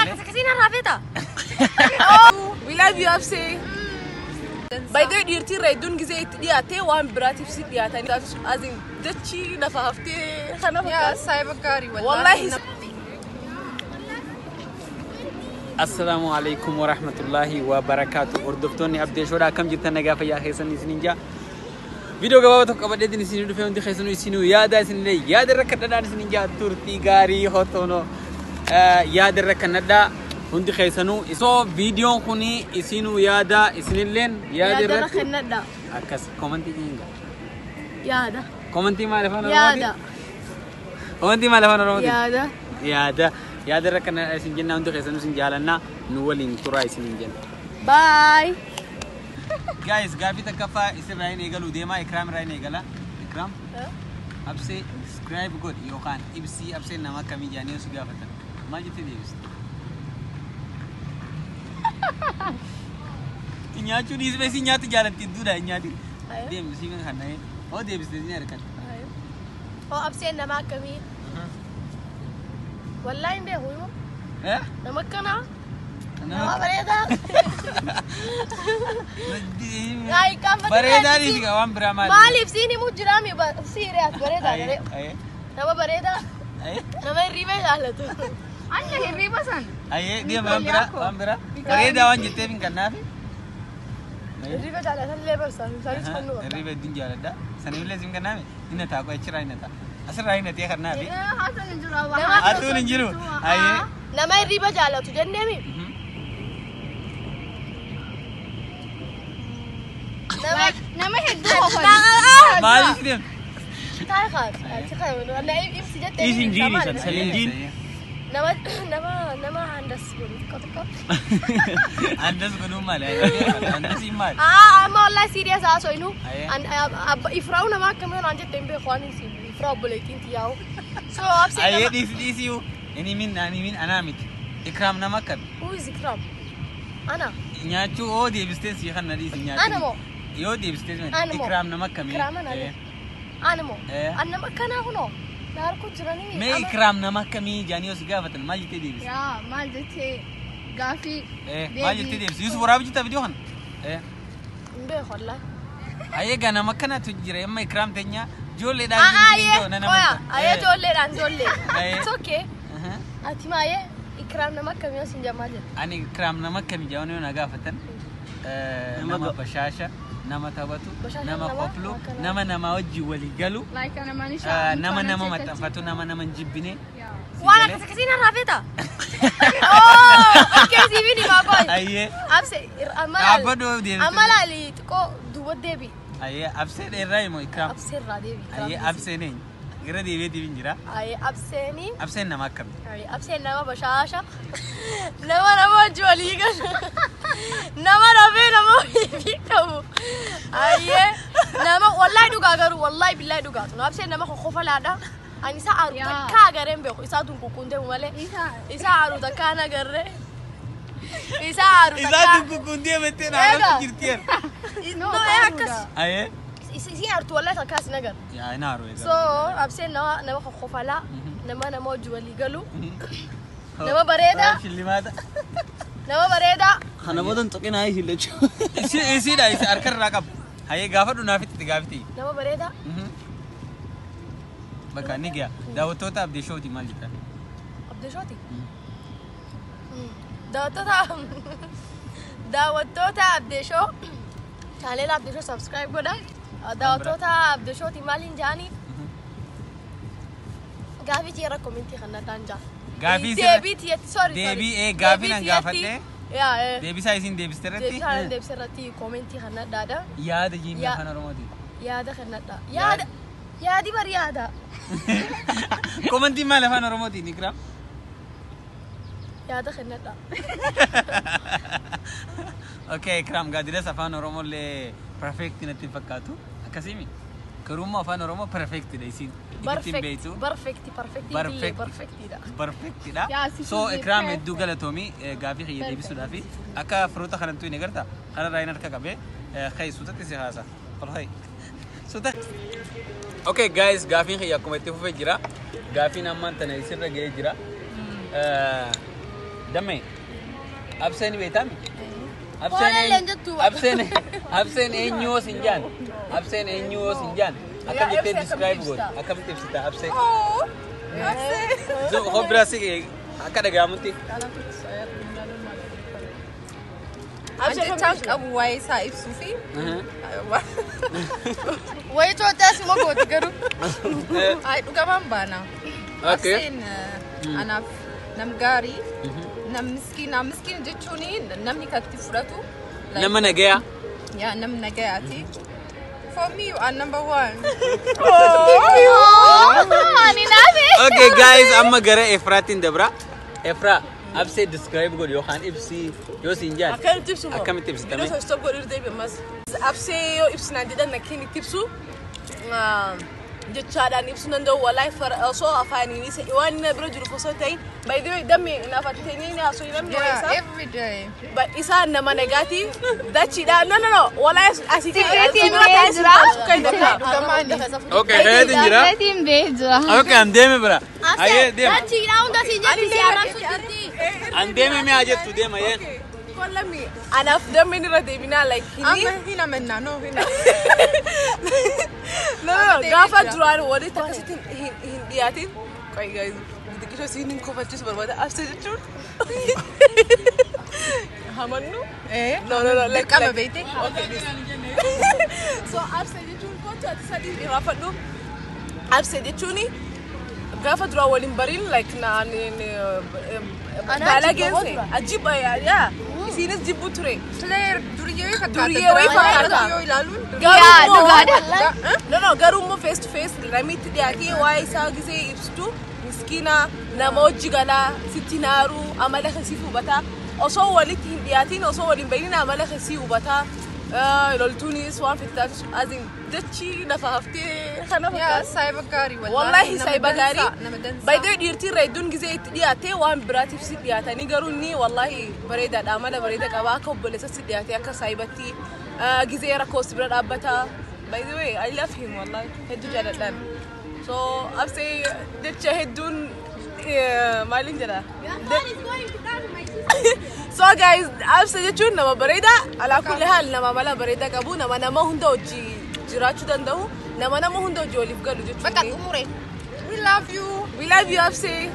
akkas akkasiin har'aa feeta? We love you, Absee. By the way, dhiirtii irra hedduun gizee itti dhiyaatee waan biraatiif si dhiyaatanii azin dachii lafa haftee kana Yaa fakkaata. saayiba gaarii. Wallahi. Assalaamu alaikum warahmatullahi wabarakaatu. Hordoftoonni Abdee Shoodhaa, akkam jirtan? Nagaa fayyaa keessan isiniin jaa. Viidiyoo gabaabaa tokko qabadheetiin isinii dhufe. Hundi keessanuu isinuu yaada isinillee yaada irra kadhadhaan isiniin jaa. Turtii gaarii hotoonoo yaada irra kannadhaa hundi keessanuu. So viidiyoon kuni isinuu yaada isinilleen yaada Yaada irra irratti kennadha. Akkas komantii jiinga. Yaada. Komantii maal afaan Oromootiin? Yaada. Komantii maal afaan Oromootiin? Yaada. Yaada yaada irra kannadhaa isin jennaa. Hundi keessanuu isin jaalannaa, nu waliin turaa isiniin jenna. Bye. Guys, gaafii takkaffaa isirraa hin eegaluu deemaa, Ikraam irraa hin eegala. Ikraam, Absee describe godhi yookaan ibsii, Abseen nama akkamii jedhanii yoo si gaafatan maal jettee deebiste? Nyaachuu dhiisee si nyaatu jaalatti hedduudha hin nyaatin. Deemsi si kan na'ee hoo deebiste si harkatti. Hoo Abseen nama akkamii? Wallaahi hin beeku immoo. Eh? Nama akkanaa? Nama bareedaa. Ay, qaama. Bareedaa dhiisi, waan biraa maali? Maaliif siin himuu jiraami siiriyaas bareedaa garee. Nama bareedaa. Nama hirriiba jaalatu. Anya hirriba san. Ayyee, deema, waan biraa, waan biraa. Bareedaa waan jetteef hin kannaafi. Hirriiba jaalatan illee barsaa isaanis kan nu Hirriba hedduun jaaladha. Sanillee siin kannaame inni taa'u achirraa inni ta'a. Asirraa inni ta'e kannaafi. Haasaan hin jiru. Hatuun hin jiru. Ayyee. Nama hirriiba jaalatu jenneemi. Nama Nama hedduu hofan. Maaliif deemtu? Taa'e kaas. Achi kan na ibsi jettee. Isin jiini san saliin jiin. Nama handas godhu xiqqoo xiqqoo. Andas godhuun maali? Andasiin maali? Ah, amma wallahi serious haasoo inu. Ayyee. Ifraa'u nama akkamii naan jettee hin beeku, waan isin ifraa obboleettiin tiyyaa'u. So Absee Ayyee, nama. dhiisi dhiisiyu. Inni min ani min anaa miti. Ikraam nama akkami? Who is Ikram? Ana. Nyaachuu oo deebistee sii kan na dhiisi nyaachuu. Ana moo? Yoo deebistee si Ana moo? Ikraam nama akkamii? Ikraam ana. Ana moo? Eh. An nama akkanaa kunoo. Na harku jiranii. Mee Ikraam nama akkamii jaanii yoo si gaafatan maal jettee deebiste? Yaa maal jettee gaafii. Maal jettee deebiste? Yusuf waraabaa jirta viidiyoo kana? Hin beeku wallahi. Ayyee, gaa nama akkanatu jira amma Ikraam teenya ijoolleedhaan. Ah, ayyee. Qoya. Ayyee, ijoolleedhaan ijoollee. Ayyee. It's okay. Ati maayee Ikraam nama akkamii yoo sin jammaa jette? Ani Ikraam nama akkamii jaanii yoo na gaafatan, nama bashaasha, nama taphatu, Bashaasha nama nama koflu, akkanaa. nama nama wajjin walii galu, Like nama ni nama nama maxxanfatu, nama nama hin jibbine. Waan akkas akkasiin har'aa feeta? Oh, okay, siifin himaa qoy. Ayyee. Abse, amma laali. Dhaabbadhu deebiste. Amma laali, xiqqoo duuba deebi. Ayyee, Absee dheerraa himu Ikraam. Absee irraa deebi. Ayyee, Abseen eenyu? Gara deebiitiif hin jira. Ayyee, Abseeni. Abseen nama akkami? Ayyee, Abseen nama bashaasha. Nama nama wajji walii galu. Nama rafee nama ofii qabu. Ayyee, nama wallahi dhugaa garuu wallahi billahi dhugaatu. Abseen nama kokkofalaadha. Ani isa aaru Yaa. takkaa agaree hin beeku. Isaa dunquqquun deemu malee. Isa aaru takkaa hin agarree. Isa aaru Isaa takkaa. dunquqquun deemattee Egaa. naannoo jirti. No, akkas. Ayyee. Isi aartu wallahi takkaa sin agarre. Yaa hin aaru egaa. So, Abseen nama nama kokkofalaa, nama nama wajji walii galu, nama bareedaa, Shillimaata. nama bareedaa. Kana booda hin tuqinaa isin lachuu. Isiidha, isi harkarraa qaba. Hayyee, gaafadhu naafitti gaafiti. Nama bareedaa. Bakka ni ga'a. Daawwattoota Abdii Shooti maal jettan? Abdii. Daawwattoota Abdii Shoo, chaanela Abdii Shoo subscribe godha. Daawwattoota Abdii Shooti maaliin jaanii? Gaafii tiyya commentii kan nadhaan jaa. Gaafii Deebii tiyyatti, sorry. Deebii, gaafii nan gaafadhe. Yaa. Deebisaa isin deebiste Deebii irratti kana deebise irratti commentii kan nadhaadha. Yaada jiimna Yaa. afaan Oromootiin. Yaada kan nadhaa. Yaada. Yaadi bari yaada. Commentiin maal afaan Oromootiin, Ikraam? Yaada kan nadhaa. Okay, Ikraam gaadidas afaan Oromoo illee perfect natti hin fakkaatu. Akkasiimi? Garuu immoo afaan Oromoo perfectidha isiin. Ittiin beektu. Perfect, perfect, Perfect. perfectidha. Perfectidha. Yaa, si So fi Ikraam, perfect. hedduu galatoomii gaafii kiyya deebisuudhaafi akka firoota kanattuu hin agarta. Kanarraa hin harka qabee kai suutatti si haasa. Ol kai. Suuta. Okay guys, gaafiin kiyya akkuma itti fufee jira. Gaafiin ammaan tana isirra ga'ee jira. Dammee. Abseen beektaami? Foolleen jettu. Abseen eenyu yoo sin jaan? Abseen eenyu yoo sin jaan? Akkam Yaa, jettee Absee describe akkamitti goota? ibsita? Akkamitti ibsita Absee? Oh, Absee. So, hoo biraa si akka dhaga'amutti. Absee Jechaan qabu waa'ee isaa ibsuu fi Wayi Itoophiyaas immoo gooti garuu. Ay, dhugamaan baana. Okay. Abseen anaaf nam gaarii, nam miskiina. Miskiina jechuun namni kan itti fudhatu. Nama nagayaa. Yaa, nam nagayaati. For me, you are number one. Ani naafe. Okay guys, amma gara Efraatiin dabra. Efraa, Absee describe godhi yookaan ibsi yoo siin jaan. Akkamitti ibsu moo? Akkamitti ibsita mee? Video stop godhu irra deebi ammas. Absee yoo ibsinaan jedhan nakkiin itti ibsu jechaadhaan ibsuu danda'u wallahi osoo afaaniin isa waan inni bira jiru osoo hin ta'in, by the way, damme naaf ati ta'inii ni haasoo namni waa Yeah, isaa. every day. But isaa nama nagaati dachiidha. No, no, no, wallahi asii Secretiin ba'ee jira. Dhugamaani. Okay, heetiin jira. Secretiin ba'ee jira. Okay, an deeme bira. Ayyee deema. Dachiidhaa hunda siin jetti si arrabsu jirti. An deeme mi'a jettu deema yee. Kollami anaaf dammeen irra deebinaa like Amma hini hin amannaa, no, hin No, no, no, gaafa duraan walitti akkasitti hin dhiyaatin. Qoy guys, xiqqishoo siin hin kofalchiisu barbaada. Absee jechuun hamannu. Eh? No, no, no, like Dirqama beekte. Okay, this. So Absee jechuun kootu ati sadii irraafadhu. Absee jechuun gaafa duraan waliin bariin like na baalageense ajib yaa isiinis jibbu ture. Silee duriyyee wayii fakkaata. Duriyyee wayii fakkaata. Yoo ilaaluun. Garuu Yaa, immoo- dhugaadha. No, no, garuu immoo face to face namni itti dhiyaatee waa'ee isaa gisee ibsitu miskiina, nama hojii galaa sitti naaru, amala keessii hubataa. Osoo walitti hin dhiyaatiin, osoo waliin bahin, amala keessii hubataa. Loltuunis waan fitaatus azin dachii lafa haftee kana Yaa, fakkaata. saayiba gaarii wallahi. Wallahi Nama saayiba dansaa, gaarii. Nama dansaa. By the way, dhiirtii irra hedduun gisee itti dhiyaatee waan biraatiif si dhiyaatanii, garuu inni wallahi bareedaadha, amala bareeda qaba, akka obboleessa si dhiyaatee, akka saayibatti gisee rakkoo si bira dhaabbata. By the way, I love him, wallahi hedduu jaaladhaan. So Absee jecha hedduun maaliin jedha? So guys, Absee jechuun nama bareedaa, alaa kulli haal nama amala bareedaa qabu, nama nama hunda hojii jiraachuu danda'u, nama nama hunda hojii waliif galu jechuudha. Bakka xumure. We love you. We love you, Absee.